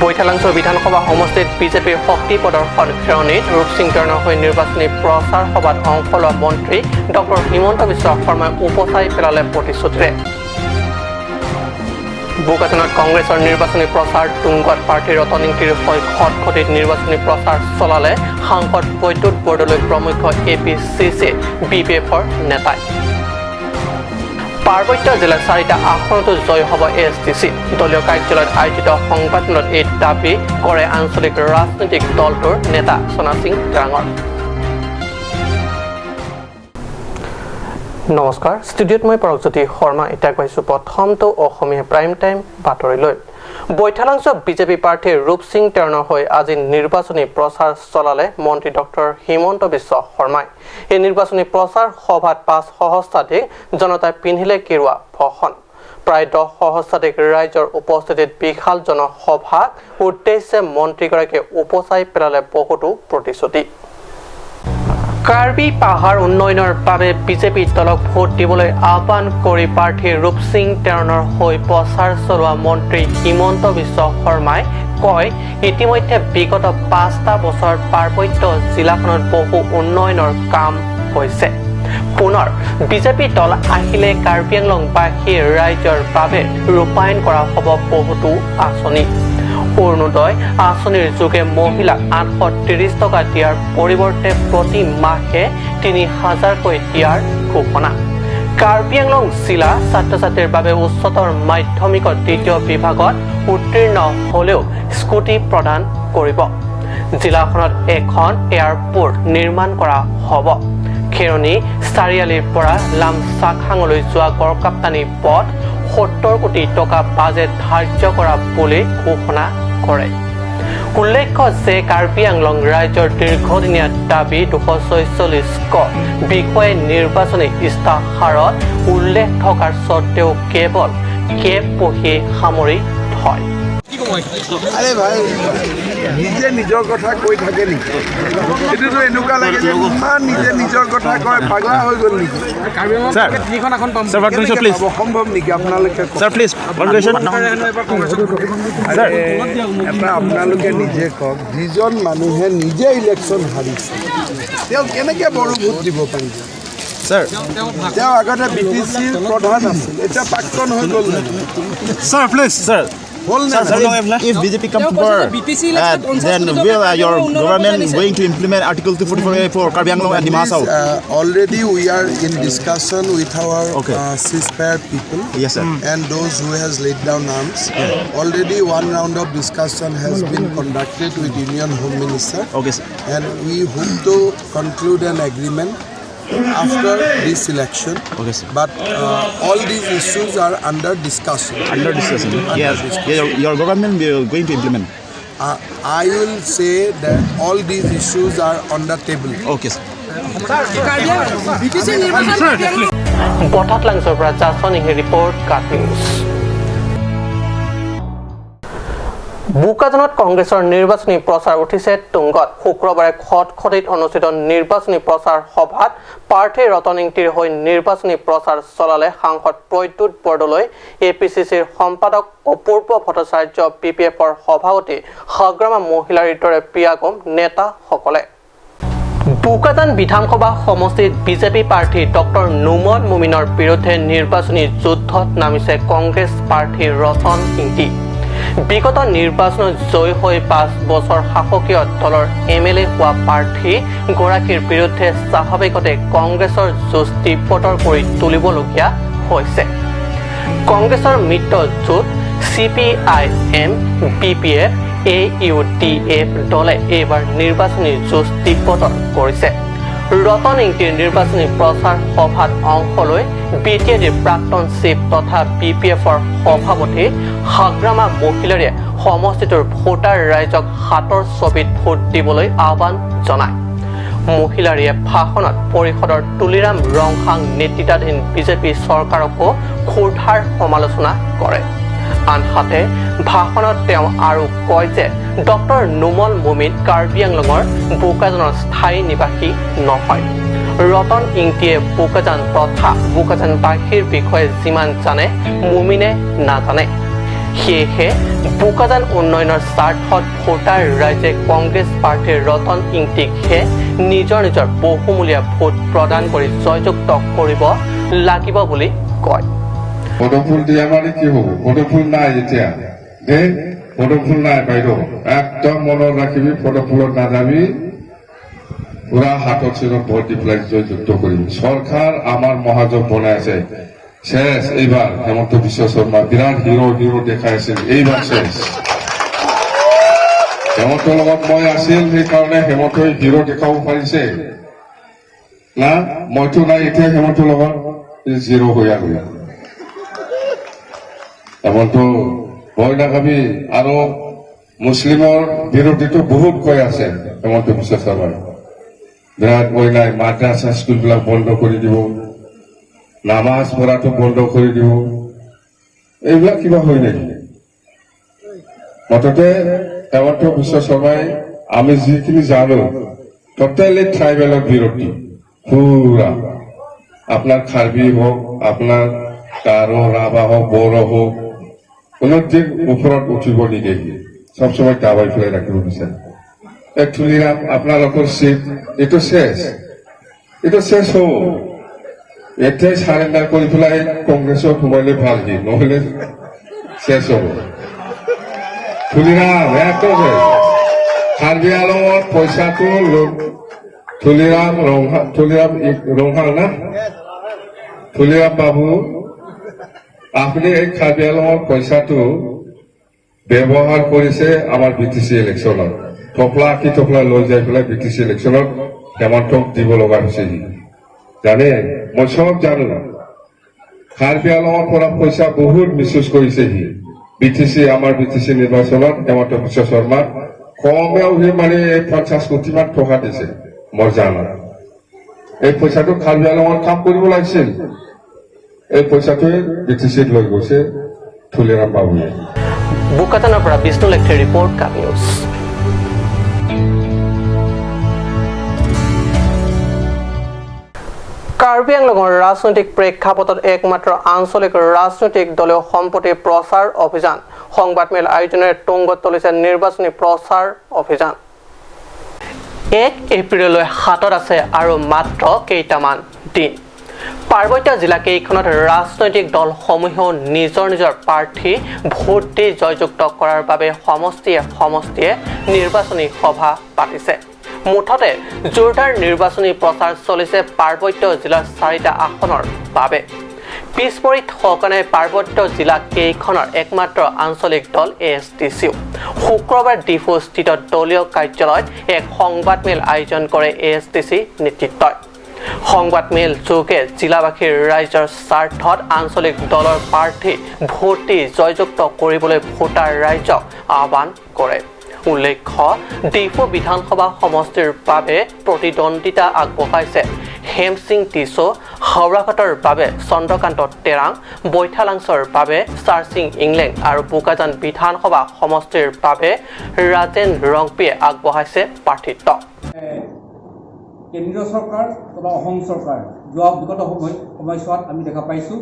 বৈঠালাংছ বিধানসভা সমষ্টিত বিজেপিৰ শক্তি প্ৰদৰ্শন। খেৰণিত ৰূপসিং তেৰণৰ হৈ নিৰ্বাচনী প্ৰচাৰ সভাত অংশ লোৱা মন্ত্ৰী ডক্টৰ হিমন্ত বিশ্ব শৰ্মাই উপচাই পেলালে প্ৰতিশ্ৰুতিৰে। বোকাজানত কংগ্ৰেছৰ নিৰ্বাচনী প্ৰচাৰ তুংগত। প্ৰাৰ্থী ৰতন ইংতিৰ হৈ খটখটিত নিৰ্বাচনী প্ৰচাৰ চলালে সাংসদ প্ৰদ্যুৎ বৰদলৈ প্ৰমুখ্য এপিচিচি বিপিএফৰ নেতাই। পাৰ্বত্য জিলাৰ চাৰিটা আসনতো জয় হ'ব এছডিচি। দলীয় কাৰ্যালয়ত আয়োজিত সংবাদমেলত এই দাবী কৰে আঞ্চলিক ৰাজনৈতিক দলটোৰ নেতা সোণা সিং তেৰাঙৰ। নমস্কাৰ, ষ্টুডিঅ'ত মই পৰকজ্যোতি শৰ্মা। এতিয়া কৈছোঁ প্ৰথমটো অসমীয়া প্ৰাইম টাইম বাতৰিলৈ। বৈঠালাংছ বিজেপি প্ৰাৰ্থী ৰূপ সিং তেৰণৰ হৈ আজি নিৰ্বাচনী প্ৰচাৰ চলালে মন্ত্ৰী ডক্টৰ হিমন্ত বিশ্ব শৰ্মাই। এই নিৰ্বাচনী প্ৰচাৰ সভাত 5 সহস্ৰাধিক জনতাই পিন্ধিলে কেৰুৱা ভাষণ। প্ৰায় 10 সহস্ৰাধিক ৰাইজৰ উপস্থিতিত বিশাল জনসভাক উদ্দেশ্যে মন্ত্ৰীগৰাকীয়ে উপচাই পেলালে বহুতো প্ৰতিশ্ৰুতি। কাৰ্বি পাহাৰ উন্নয়নৰ বাবে বিজেপি দলক ভোট দিবলৈ আহ্বান কৰি প্ৰাৰ্থী ৰূপ সিং তেৰণৰ হৈ প্ৰচাৰ চলোৱা মন্ত্ৰী হিমন্ত বিশ্ব শৰ্মাই কয়, ইতিমধ্যে বিগত 5টা বছৰত পাৰ্বত্য জিলাখনত বহু উন্নয়নৰ কাম হৈছে। পুনৰ বিজেপি দল আহিলে কাৰ্বি আংলংবাসী ৰাইজৰ বাবে ৰূপায়ণ কৰা হ'ব বহুতো আঁচনি। অৰুণোদয় আঁচনিৰ যোগে মহিলাক 830 টকা দিয়াৰ পৰিৱৰ্তে প্ৰতি মাহে 3000কৈ দিয়াৰ ঘোষণা। কাৰ্বি আংলং জিলা ছাত্ৰ ছাত্ৰীৰ বাবে উচ্চতৰ মাধ্যমিকত দ্বিতীয় বিভাগত উত্তীৰ্ণ হলেও স্কুটি প্ৰদান কৰিব। জিলাখনত এখন এয়াৰপৰ্ট নিৰ্মাণ কৰা হ'ব। খেৰণি চাৰিআলিৰ পৰা লামচাখাঙলৈ যোৱা গড়কাপ্তানি পথ 70 কোটি টকা বাজেট ধাৰ্য কৰা বুলি ঘোষণা কৰে। উল্লেখ্য যে কাৰ্বি আংলং ৰাজ্যৰ দীৰ্ঘদিনীয়া দাবী 246 ক বিষয়ে নিৰ্বাচনী ইস্তাহাৰত উল্লেখ থকাৰ স্বত্তেও কেৱল কেব পঢ়ি সামৰি থয়। আৰে ভাই, নিজে নিজৰ কথা কৈ থাকে নেকি? এইটোতো এনেকুৱা লাগে যে ইমান নিজে নিজৰ কথা কয়, পাগলা হৈ গ'ল নেকি? সম্ভৱ নেকি? আপোনালোকে এটা আপোনালোকে নিজে কওক, যিজন মানুহে নিজে ইলেকশ্যন হাৰিছে তেওঁ কেনেকৈ বড়ো ভোট দিব পাৰিব? তেওঁ আগতে বি টি চিৰ প্ৰধান আছিল, এতিয়া প্ৰাক্তন হৈ গ'ল। Sir, please. Sir. Sir, if BJP comes to power, then will your government going to implement Article 244A for Karbi Anglong and Dima Hasao? Already we are in discussion with our ceasefire people. Yes, sir. And those who has laid down arms. Yeah. Already one round of discussion has been conducted with Union Home Minister. Okay, sir. And we hope to conclude an agreement after this election. Okay, sir. But all these issues are under discussion. Under discussion. Under yes. Discussion. Yeah, your government will going to implement. I will say that all these issues are on the table. Okay, sir. বঠাতলাংছৰ পৰা জাছন report, কাট news. বোকাজানত কংগ্ৰেছৰ নিৰ্বাচনী প্ৰচাৰ উঠিছে তুংগত। শুক্ৰবাৰে খটখটিত অনুষ্ঠিত নিৰ্বাচনী প্ৰচাৰ সভাত প্ৰাৰ্থী ৰতন ইংতিৰ হৈ নিৰ্বাচনী প্ৰচাৰ চলালে সাংসদ প্ৰদ্যুৎ বৰদলৈ, এপিচিচিৰ সম্পাদক অপূৰ্ব ভট্টাচাৰ্য, বি পি এফৰ সভাপতি হাগ্ৰামা মহিলাৰীৰ দৰে প্ৰিয়াগম নেতাসকলে। বোকাজান বিধানসভা সমষ্টিত বিজেপি প্ৰাৰ্থী ডক্টৰ নুমল মুমিনৰ বিৰুদ্ধে নিৰ্বাচনী যুদ্ধত নামিছে কংগ্ৰেছ প্ৰাৰ্থী ৰতন ইংতি। বিগত নিৰ্বাচনত জয়ী হৈ 5 বছৰ শাসকীয় দলৰ এম এল এ হোৱা প্ৰাৰ্থী গৰাকীৰ বিৰুদ্ধে স্বাভাৱিকতে কংগ্ৰেছৰ যুঁজ তীব্ৰতৰ কৰি তুলিবলগীয়া হৈছে। কংগ্ৰেছৰ মিত্ৰজোঁট C P I M, B P F, A U D F দলে এইবাৰ নিৰ্বাচনী যুঁজ তীব্ৰতৰ কৰিছে। ৰতন ইংতিৰ নিৰ্বাচনী প্ৰচাৰ সভাত অংশ লৈ বি টি এ ডিৰ প্ৰাক্তন চিফ তথা বি পি এফৰ সভাপতি হাগ্ৰামা মহিলাৰীয়ে সমষ্টিটোৰ ভোটাৰ ৰাইজক হাতৰ ছবিত ভোট দিবলৈ আহ্বান জনায়। মহিলাৰীয়ে ভাষণত পৰিষদৰ তুলিৰাম ৰংহাং নেতৃত্বাধীন বিজেপি চৰকাৰকো ক্ষুৰধাৰ সমালোচনা কৰে। আনহাতে ভাষণত তেওঁ আৰু কয় যে ডক্টৰ নুমল মুমিন কাৰ্বি আংলঙৰ বোকাজানৰ স্থায়ী নিবাসী নহয়। ৰতন ইংতিয়ে বোকাজান তথা বোকাজানবাসীৰ বিষয়ে যিমান জানে মুমিনে নাজানে। সেয়েহে বোকাজান উন্নয়নৰ স্বাৰ্থত ভোটাৰ ৰাইজে কংগ্ৰেছ প্ৰাৰ্থী ৰতন ইংতিকহে নিজৰ নিজৰ বহুমূলীয়া ভোট প্ৰদান কৰি জয়যুক্ত কৰিব লাগিব বুলি কয়। পদুম ফুল দিয়া মানে কি হ'ব? পদুম ফুল নাই এতিয়া দেই, পদুম ফুল নাই বাইদেউ, একদম মনত ৰাখিবি, পদুম ফুলত নাযাবি, পুৰা হাতত চিনত ভোট দি পেলাই জয়যুক্ত কৰিম। চৰকাৰ আমাৰ মহাজোঁট বনাই আছে, শেষ এইবাৰ। হেমন্ত বিশ্ব শৰ্মা বিৰাট হিৰো হিৰো দেখাই আছিল, এইবাৰ শেষ। হেমন্তৰ লগত মই আছিল, সেইকাৰণে হেমন্তই হিৰো দেখাব পাৰিছে না। মইতো নাই এতিয়া হেমন্তৰ লগত, জিৰ' হৈ গ'ল। হেমন্ত ভয় নাখাবি। আৰু মুছলিমৰ বিৰোধীটো বহুত কৈ আছে হেমন্ত বিশ্ব শৰ্মাই, বিৰাট অন্যায়, মাদ্ৰাছা স্কুলবিলাক বন্ধ কৰি দিব, নামাজ পঢ়াটো বন্ধ কৰি দিব, এইবিলাক কিবা হয় নেকি? মুঠতে হেমন্ত বিশ্ব শৰ্মাই আমি যিখিনি জানো টোটেলি ট্ৰাইবেলৰ বিৰোধী পুৰা। আপোনাৰ কাৰ্বি হওক, আপোনাৰ গাৰো, ৰাভা হওক, বড়ো হওক, কোনো দিন ওপৰত উঠিব নিদিয়ে, চব সময় দাবাই পেলাই ৰাখিব বিচাৰে। এই তুলিৰাম আপোনালোকৰ চিট এইটো শেষ, এইটো শেষ হ'ব। এতিয়াই চাৰেণ্ডাৰ কৰি পেলাই কংগ্ৰেছত সোমাইলে ভাল, সি নহ'লে শেষ হ'ব। তুলিৰাম একদম শেষ। কাৰ্বি আলঙত পইচাটো তুলিৰাম ৰংহা, তুলিৰাম ৰংহাং না, তুলিৰাম বাবু, আপুনি এই কাৰ্বি আলঙৰ পইচাটো ব্যৱহাৰ কৰিছে আমাৰ বিটিচি ইলেকশ্যনত। টপলা কি টপলা লৈ যাই পেলাই বিটিচি ইলেকশ্যনত হেমন্তক দিব লগা হৈছে। সি জানে, মই চব জানো। কাৰ্বি আলঙৰ পৰা পইচা বহুত মিছইউজ কৰিছে সি বিটিচি, আমাৰ বিটিচি নিৰ্বাচনত হেমন্ত বিশ্ব শৰ্মা কমেও সি মানে 50 কোটি মান টকা দিছে মই জানো। এই পইচাটো কাৰ্বি আলঙৰ কাম কৰিব লাগিছিল, এই পইচাটোৱে বিটিচিত লৈ গৈছে তুলিৰাম বাবুৱে। বোকাজানৰ পৰা বিষ্ণু লেখথেৰ ৰিপৰ্ট, কাপ নিউজ। কাৰ্বি আংলঙৰ ৰাজনৈতিক প্ৰেক্ষাপটত একমাত্ৰ আঞ্চলিক ৰাজনৈতিক দলেও সম্প্ৰতি প্ৰচাৰ অভিযান সংবাদমেল আয়োজনেৰে তুংগত তুলিছে নিৰ্বাচনী প্ৰচাৰ অভিযান। 1 এপ্ৰিললৈ হাতত আছে আৰু মাত্ৰ কেইটামান দিন। পাৰ্বত্য জিলাকেইখনত ৰাজনৈতিক দলসমূহেও নিজৰ নিজৰ প্ৰাৰ্থী ভোট দি জয়যুক্ত কৰাৰ বাবে সমষ্টিয়ে সমষ্টিয়ে নিৰ্বাচনী সভা পাতিছে। মুঠতে জোৰদাৰ নিৰ্বাচনী প্ৰচাৰ চলিছে পাৰ্বত্য জিলাৰ 4টা আসনৰ বাবে। পিছ পৰি থকা নাই পাৰ্বত্য জিলা কেইখনৰ একমাত্ৰ আঞ্চলিক দল এ এছ টি চিও। শুক্ৰবাৰ ডিফুস্থিত দলীয় কাৰ্যালয়ত এক সংবাদমেল আয়োজন কৰে এ এছ টি চি নেতৃত্বই। সংবাদমেল যোগে জিলাবাসীৰ ৰাইজৰ স্বাৰ্থত আঞ্চলিক দলৰ প্ৰাৰ্থী ভোট দি জয়যুক্ত কৰিবলৈ ভোটাৰ ৰাইজক আহ্বান কৰে। উল্লেখ্য, ডিফু বিধানসভা সমষ্টিৰ বাবে প্ৰতিদ্বন্দ্বিতা আগবঢ়াইছে হেমসিং টিছো, হাওৰাঘাটৰ বাবে চন্দ্ৰকান্ত তেৰাং, বৈঠালাংছৰ বাবে চাৰসিং ইংলেং আৰু বোকাজান বিধানসভা সমষ্টিৰ বাবে ৰাজেন ৰংপিয়ে আগবঢ়াইছে প্ৰাৰ্থিত্ব। কেন্দ্ৰীয় চৰকাৰ তথা অসম চৰকাৰ যোৱা বিগত সময়ছোৱাত আমি দেখা পাইছোঁ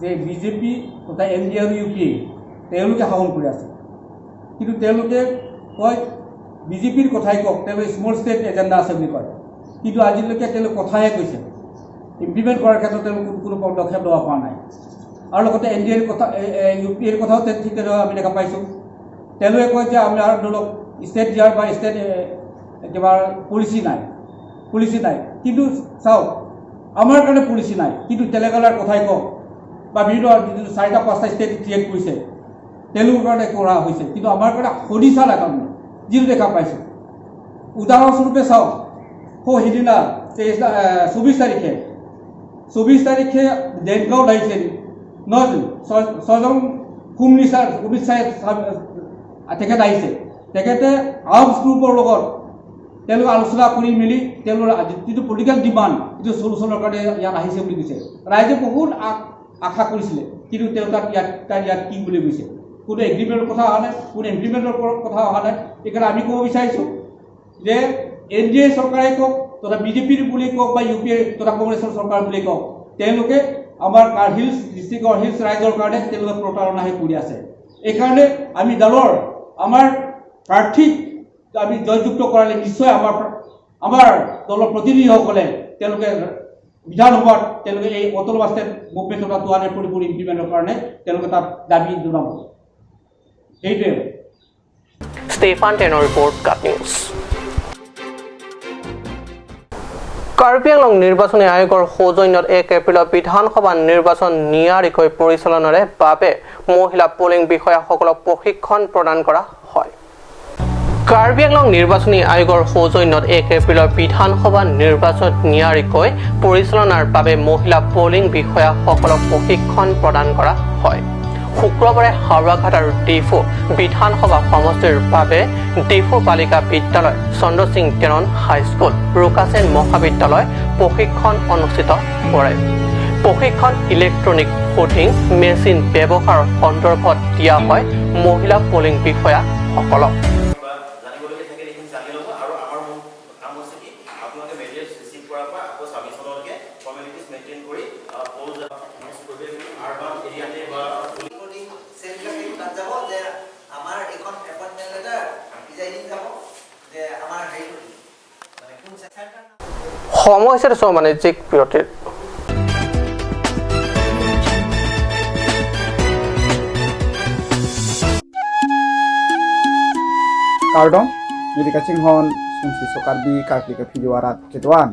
যে বিজেপি তথা এন ডি এ আৰু ইউ পি এ তেওঁলোকে শাসন কৰি আছে, কিন্তু তেওঁলোকে কয় বিজেপিৰ কথাই কওক, তেওঁলোকে স্মল ষ্টেট এজেণ্ডা আছে বুলি কয়, কিন্তু আজিলৈকে তেওঁলোকে কথাহে কৈছে, ইমপ্লিমেণ্ট কৰাৰ ক্ষেত্ৰত তেওঁলোক কোনো পদক্ষেপ লোৱা হোৱা নাই। আৰু লগতে এন ডি এৰ কথা, ইউ পি এৰ কথাও ঠিক তেনেদৰে আমি দেখা পাইছোঁ। তেওঁলোকে কয় যে আমাৰ ধৰি লওক ষ্টেট দিয়াৰ বা ষ্টেট কিবা পলিচি নাই, পলিচি নাই, কিন্তু চাওক আমাৰ কাৰণে পলিচি নাই, কিন্তু তেলেংগানাৰ কথাই কওক বা বিভিন্ন যিটো 4টা 5টা ষ্টেট ক্ৰিয়েট কৰিছে তেওঁলোকৰ কাৰণে কৰা হৈছে, কিন্তু আমাৰ কাৰণে সদিচ্ছা নাই। তাৰমানে যিটো দেখা পাইছোঁ উদাহৰণস্বৰূপে চাওক, সৌ সিদিনা 24 তাৰিখে ডেৰগাঁৱত আহিছে নহয় 6জন হোম মিনিষ্টাৰ অমিত শ্বাহে তেখেত আহিছে, তেখেতে আৰ্মছ গ্ৰুপৰ লগত তেওঁলোকে আলোচনা কৰি মেলি তেওঁলোকৰ যিটো পলিটিকেল ডিমাণ্ড যিটো চলুচনৰ কাৰণে ইয়াত আহিছে বুলি কৈছে। ৰাইজে বহুত আশা কৰিছিলে, কিন্তু তেওঁ তাত ইয়াত কি বুলি কৈছে, কোনো এগ্ৰিমেণ্টৰ কথা অহা নাই, কোনো ইমপ্লিমেণ্টৰ কথা অহা নাই। সেইকাৰণে আমি ক'ব বিচাৰিছোঁ যে এন ডি এ চৰকাৰে কওক তথা বিজেপিৰ বুলি কওক বা ইউ পি এ তথা কংগ্ৰেছৰ চৰকাৰ বুলি কওক, তেওঁলোকে আমাৰ হিলছ ডিষ্ট্ৰিক্টৰ হিলছ ৰাইজৰ কাৰণে তেওঁলোকে প্ৰতাৰণাহে কৰি আছে। এইকাৰণে আমি দলৰ আমাৰ প্ৰাৰ্থীক আমি জয়যুক্ত কৰালে নিশ্চয় আমাৰ দলৰ প্ৰতিনিধিসকলে তেওঁলোকে বিধানসভাত তেওঁলোকে এই অট'নমাছ ষ্টেট মুভমেণ্ট থকা 244 ইমপ্লিমেণ্টৰ কাৰণে তেওঁলোকে তাত দাবী জনাব। সেইটোৱে। ষ্টেফান টেনৰ ৰিপৰ্ট, কাট নিউজ। কাৰ্বি আংলং নিৰ্বাচনী আয়োগৰ সৌজন্যত 1 এপ্ৰিলত বিধানসভা নিৰ্বাচন নিয়াৰিকৈ পৰিচালনাৰে বাবে মহিলা পলিং বিষয়াসকলক প্ৰশিক্ষণ প্ৰদান কৰা হয়। কাৰ্বি আংলং নিৰ্বাচনী আয়োগৰ সৌজন্যত 1 এপ্ৰিলৰ বিধানসভা নিৰ্বাচন নিয়াৰিকৈ পৰিচালনাৰ বাবে মহিলা পলিং বিষয়াসকলক প্ৰশিক্ষণ প্ৰদান কৰা হয়। শুক্ৰবাৰে হাওৰাঘাট আৰু ডিফু বিধানসভা সমষ্টিৰ বাবে ডিফু বালিকা বিদ্যালয়, চন্দ্ৰসিং টেৰণ হাইস্কুল, ৰুকাচেন মহাবিদ্যালয় প্ৰশিক্ষণ অনুষ্ঠিত কৰে। প্ৰশিক্ষণ ইলেক্ট্ৰনিক ভোটিং মেচিন ব্যৱহাৰৰ সন্দৰ্ভত দিয়া হয় মহিলা পলিং বিষয়াসকলক। সময় হৈছে বাণিজ্যিক বিৰতিৰ। Kardong, mili kacing hon sungsi sokarbi karbi ke fijuarat ketuan.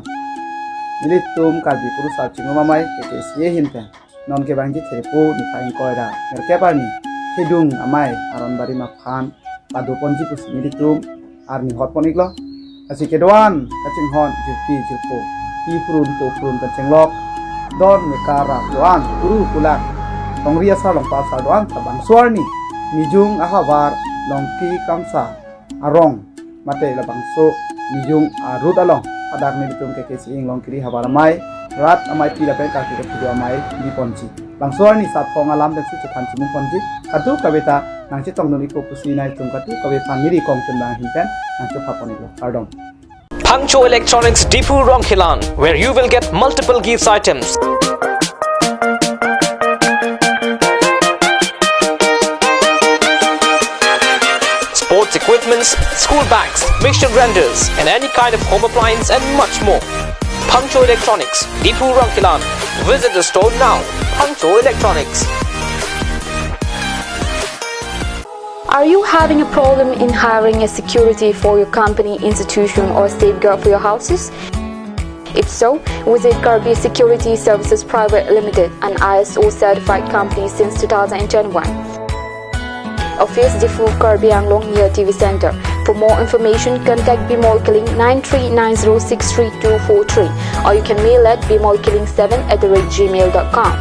Mili tum karbi kurusa cingu mamai keke siye himpen. Non ke bangji terepu ni faing koira. Merkeparni hidung amai aron bari mafan padu ponji pusi mili tum arni hot poniklo. Asi keduan kacing hon jupi jupo pi furun po furun kacing lok don mekara doan guru kulak tongria sa long pasar doan tabang suarni mijung ahabar longki kamsa arong mate labangso mijung arut along adak ni tum ke ke sing longkiri habaramai rat amai pi lapen ka ke phu amai bi ponji bangsuarni sap khong alam den si chan chimung ponji katu kabeta nangchi tongnoni ko pusi nai tum katu kabe phaniri kong chundang hinpen nangchi phaponi lo pardon. Pangcho Electronics Difu Rongkhilan, where you will get multiple gifts items. Sports equipments, school bags, mixture grinders, and any kind of home appliance and much more. Pangcho Electronics, Difu Rongkhilan. Visit the store now. Pangcho Electronics. Are you having a problem in hiring a security for your company, institution or safeguard for your houses? If so, visit Karbi Security Services Private Limited, an ISO certified company since 2021. Office Difu Karbi Anglong near TV Center. For more information, contact Bimol Killing 9390632243 or you can mail at bimolkilling7@gmail.com.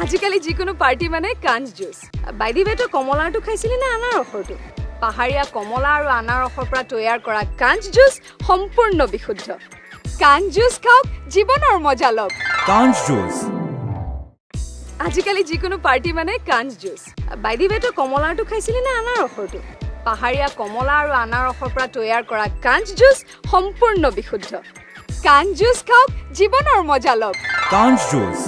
আজিকালি যিকোনো party মানে কাঞ্চ juice. By the ৱে, তই কমলাৰটো খাইছিলি নে আনাৰসৰটো? পাহাৰীয়া কমলা আৰু আনাৰসৰ পৰা তৈয়াৰ কৰা কাঞ্চ জুচ সম্পূৰ্ণ বিশুদ্ধ। কাঞ্চ জুচ খাওক, জীৱনৰ মজা লওক। কাঞ্চ জুচ। আজিকালি যিকোনো পাৰ্টি মানে কাঞ্চ জুচ। বাই the ৱে, তই কমলাৰটো খাইছিলি নে আনাৰসৰটো? পাহাৰীয়া কমলা আৰু আনাৰসৰ পৰা তৈয়াৰ কৰা কাঞ্চ জুচ সম্পূৰ্ণ বিশুদ্ধ। কাঞ্চ জুচ খাওক, জীৱনৰ মজা লওক। কাঞ্চ জুচ।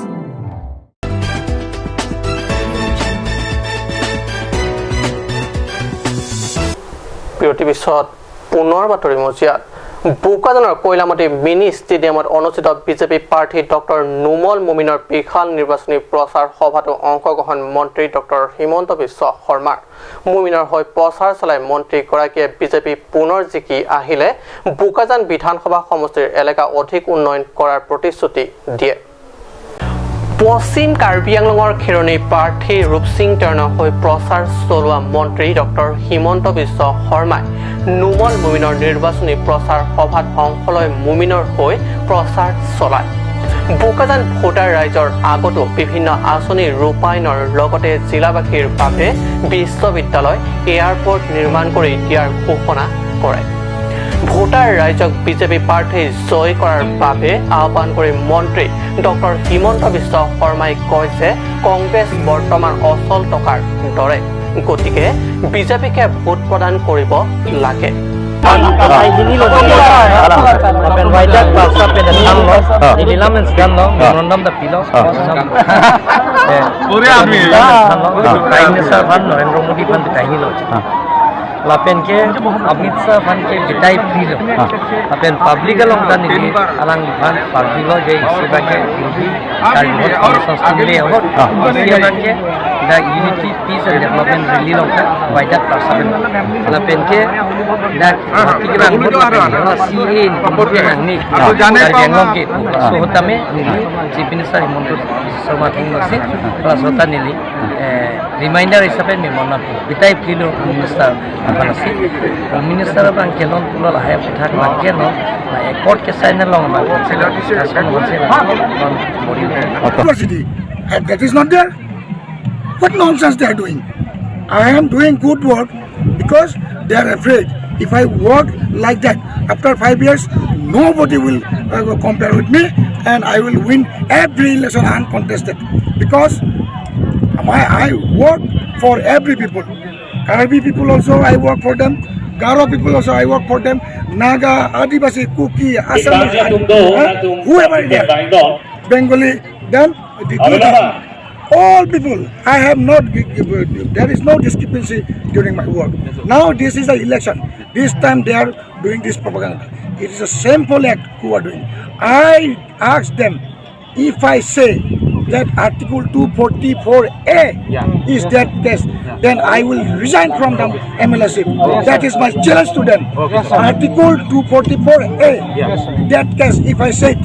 বিৰতিৰ পিছত পুনৰ বাতৰি মজিয়াত। বোকাজানৰ কয়লামাটি মিনি ষ্টেডিয়ামত অনুষ্ঠিত বিজেপি প্ৰাৰ্থী ডক্টৰ নোমল মুমিনৰ বিশাল নিৰ্বাচনী প্ৰচাৰ সভাতো অংশগ্ৰহণ মন্ত্ৰী ডক্টৰ হিমন্ত বিশ্ব শৰ্মাৰ। মুমিনৰ হৈ প্ৰচাৰ চলাই মন্ত্ৰীগৰাকীয়ে বিজেপি পুনৰ জিকি আহিলে বোকাজান বিধানসভা সমষ্টিৰ এলেকা অধিক উন্নয়ন কৰাৰ প্ৰতিশ্ৰুতি দিয়ে। পশ্চিম কাৰ্বি আংলঙৰ খেৰণি প্ৰাৰ্থী ৰূপসিং টেৰণৰ হৈ প্ৰচাৰ চলোৱা মন্ত্ৰী ডক্টৰ হিমন্ত বিশ্ব শৰ্মাই নোমল মুমিনৰ নিৰ্বাচনী প্ৰচাৰ সভাত অংশ লৈ মুমিনৰ হৈ প্ৰচাৰ চলায়। বোকাজান ভোটাৰ ৰাইজৰ আগতো বিভিন্ন আঁচনি ৰূপায়ণৰ লগতে জিলাবাসীৰ বাবে বিশ্ববিদ্যালয়, এয়াৰপৰ্ট নিৰ্মাণ কৰি দিয়াৰ ঘোষণা কৰে। ভোটাৰ ৰাইজক বিজেপি প্ৰাৰ্থী জয় কৰাৰ বাবে আহ্বান কৰি মন্ত্ৰী ডক্টৰ হিমন্ত বিশ্ব শৰ্মাই কয় যে কংগ্ৰেছ বৰ্তমান অচল টকাৰ দৰে, গতিকে বিজেপিকে ভোট প্ৰদান কৰিব লাগে। Narendra Modi Lapen ke Amit Shah fan ke bitai free lo lapen public along dan ni alang fan party lo je isiba ke unity ke the unity peace and development rally long ka waidat parsaben lapen ke da particular CA ni jane ke sohotame ni Chief Minister Himanta Sarma thing lose plus hota nili reminder হিচাপে মেমনা বিতাই free লো minister আছে minister বাং কেনন তুল লাহে থাক লাগে ন court কে sign লং বা University. And that is not there. What nonsense they are doing? I am doing good work because they are afraid. If I work like that, after 5 years, nobody will compare with me, and I will win every election uncontested. Because I work for every people. Karbi people also, I work for them. Garo people also, I work for them. Naga, Adivasi, Kuki, Assamese, whoever is there, Bengali, then all people. I have not, there is no discrepancy during my work. Now this is the election. This time they are doing this propaganda. It is a shameful act who are doing. I ask them, if I say that Article 244A is that case, then I will resign from the MLA. That is my challenge to them. Article 244A, that case, if I say it.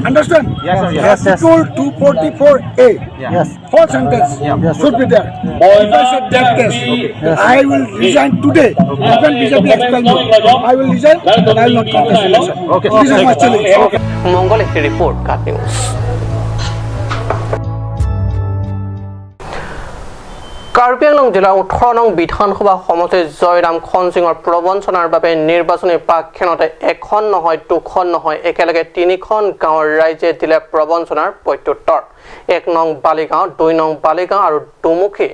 Understand? Yes, sir. Yes, Article 244A, yes. Whole sentence should be there. If I said that case, I will resign today. Even BJP expel me, I will resign and I will not contest election. Okay. This is my challenge. Okay. Mongol report, Kat News. Karbi Anglong জিলাৰ 18 নং বিধানসভা সমষ্টিৰ জয়ৰাম খনসিঙৰ প্ৰবঞ্চনাৰ বাবে নিৰ্বাচনী প্ৰাকক্ষণতে এখন নহয় দুখন নহয় একেলগে তিনিখন গাঁৱৰ ৰাইজে দিলে প্ৰবঞ্চনাৰ প্ৰত্যুত্তৰ। 1 নং বালিগাঁও, 2 নং বালিগাঁও আৰু দুমুখী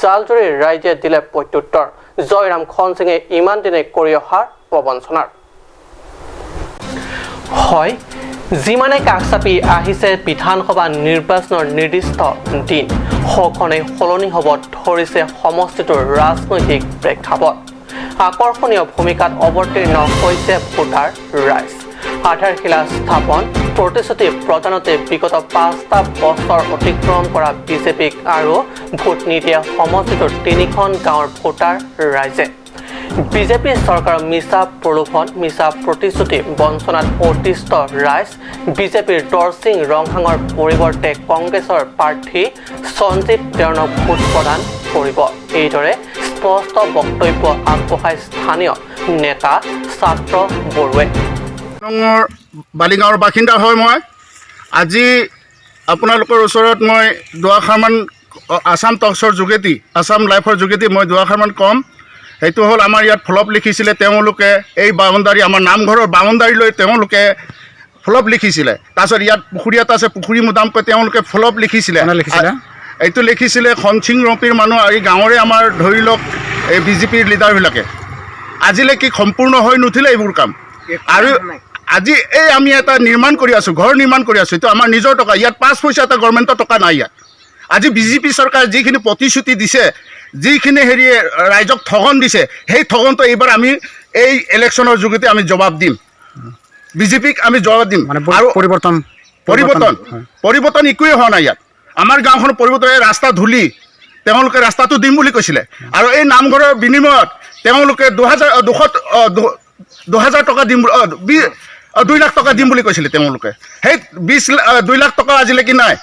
জালজুৰি ৰাইজে দিলে প্ৰত্যুত্তৰ। জয়ৰাম খনসিঙে ইমান দিনে কৰি অহা প্ৰবঞ্চনাৰ হয় যিমানে কাষ চাপি আহিছে বিধানসভা নিৰ্বাচনৰ নিৰ্দিষ্ট দিন, সঘনে সলনি হ'ব ধৰিছে সমষ্টিটোৰ ৰাজনৈতিক প্ৰেক্ষাপট। আকৰ্ষণীয় ভূমিকাত অৱতীৰ্ণ হৈছে ভোটাৰ ৰাইজ। আধাৰশিলা স্থাপন প্ৰতিশ্ৰুতি প্ৰদানতে বিগত 5টা বছৰ অতিক্ৰম কৰা বিজেপিক আৰু ভোট নিদিয়া সমষ্টিটোৰ তিনিখন গাঁৱৰ ভোটাৰ ৰাইজে। বিজেপি চৰকাৰৰ মিছা প্ৰলোভন, মিছা প্ৰতিশ্ৰুতি বঞ্চনাত অতিষ্ঠ ৰাইজ বিজেপিৰ দৰসিং ৰংহাঙৰ পৰিৱৰ্তে কংগ্ৰেছৰ প্ৰাৰ্থী সঞ্জীৱ তেৰণক ভোট প্ৰদান কৰিব। এইদৰে স্পষ্ট বক্তব্য আগবঢ়াই স্থানীয় নেতা ছাত্ৰ বড়োৱে। বালিগাঁৱৰ বাসিন্দা হয় মই। আজি আপোনালোকৰ ওচৰত মই দুআষাৰমান আছাম টক্সৰ যোগেদি, আছাম লাইফৰ যোগেদি মই দুআষাৰমান ক'ম। সেইটো হ'ল আমাৰ ইয়াত ফ্লপ লিখিছিলে তেওঁলোকে, এই বাউণ্ডাৰী আমাৰ নামঘৰৰ বাউণ্ডাৰী লৈ তেওঁলোকে ফ্লপ লিখিছিলে। তাৰপিছত ইয়াত পুখুৰী এটা আছে, পুখুৰী মুদামকৈ তেওঁলোকে ফ্লপ লিখিছিলে। এইটো লিখিছিলে খনচিং ৰংপিৰ মানুহ আৰু গাঁৱৰে আমাৰ ধৰি লওক এই বিজেপিৰ লিডাৰবিলাকে। আজিলৈকে সম্পূৰ্ণ হৈ নুঠিলে এইবোৰ কাম। আৰু আজি এই আমি এটা নিৰ্মাণ কৰি আছোঁ, ঘৰ নিৰ্মাণ কৰি আছোঁ, এইটো আমাৰ নিজৰ টকা, ইয়াত 5 পইচা এটা গভৰ্ণমেণ্টৰ টকা নাই ইয়াত। আজি বিজেপি চৰকাৰে যিখিনি প্ৰতিশ্ৰুতি দিছে, যিখিনি হেৰি ৰাইজক ঠগন দিছে, সেই ঠগনটো এইবাৰ আমি এই ইলেকশ্যনৰ যোগেদি আমি জবাব দিম, বিজেপিক আমি জবাব দিম। আৰু পৰিৱৰ্তন পৰিৱৰ্তন পৰিৱৰ্তন একোৱেই হোৱা নাই ইয়াত। আমাৰ গাঁওখনৰ পৰিৱৰ্তন, এই ৰাস্তা ধূলি তেওঁলোকে ৰাস্তাটো দিম বুলি কৈছিলে, আৰু এই নামঘৰৰ বিনিময়ত তেওঁলোকে 2000 টকা দিম, 2 লাখ টকা দিম বুলি কৈছিলে তেওঁলোকে। সেই 2 লাখ টকা আজিলৈকে নাই।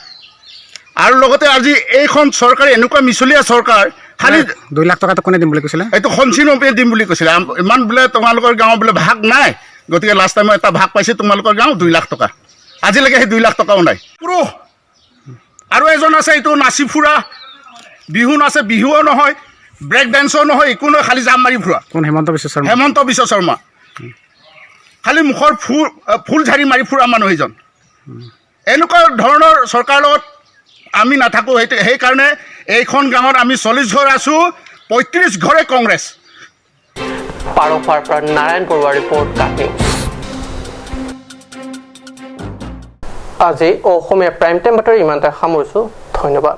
আৰু লগতে আজি এইখন চৰকাৰে এনেকুৱা মিছলীয়া চৰকাৰ, খালি 2 লাখ টকাটো কোনে দিম বুলি কৈছিলে? এইটো খনচিং ৰংপিয়ে দিম বুলি কৈছিলে। ইমান বোলে তোমালোকৰ গাঁও বোলে ভাগ নাই, গতিকে লাষ্ট টাইম এটা ভাগ পাইছে তোমালোকৰ গাঁও 2 লাখ টকা, আজিলৈকে সেই 2 লাখ টকাও নাই। পুৰুষ আৰু এজন আছে, এইটো নাচি ফুৰা, বিহু নাচে, বিহুও নহয়, ব্ৰেক ডেন্সো নহয়, একো নহয়, খালি জাম মাৰি ফুৰা। কোন? হিমন্ত বিশ্ব শৰ্মা। হিমন্ত বিশ্ব শৰ্মা, খালি মুখৰ ফুল ঝাৰি মাৰি ফুৰা মানুহ সেইজন। এনেকুৱা ধৰণৰ চৰকাৰৰ লগত আমি নাথাকোঁ। সেইকাৰণে এইখন গাঁৱত আমি 40 ঘৰ আছোঁ, 35 ঘৰে কংগ্ৰেছ। পাৰখোৱাৰ পৰা নাৰায়ণ বৰুৱাৰ ৰিপৰ্ট, কাট নিউজ। আজি অসমীয়া প্ৰাইম টাইম বাতৰি ইমানতে সামৰিছোঁ। ধন্যবাদ।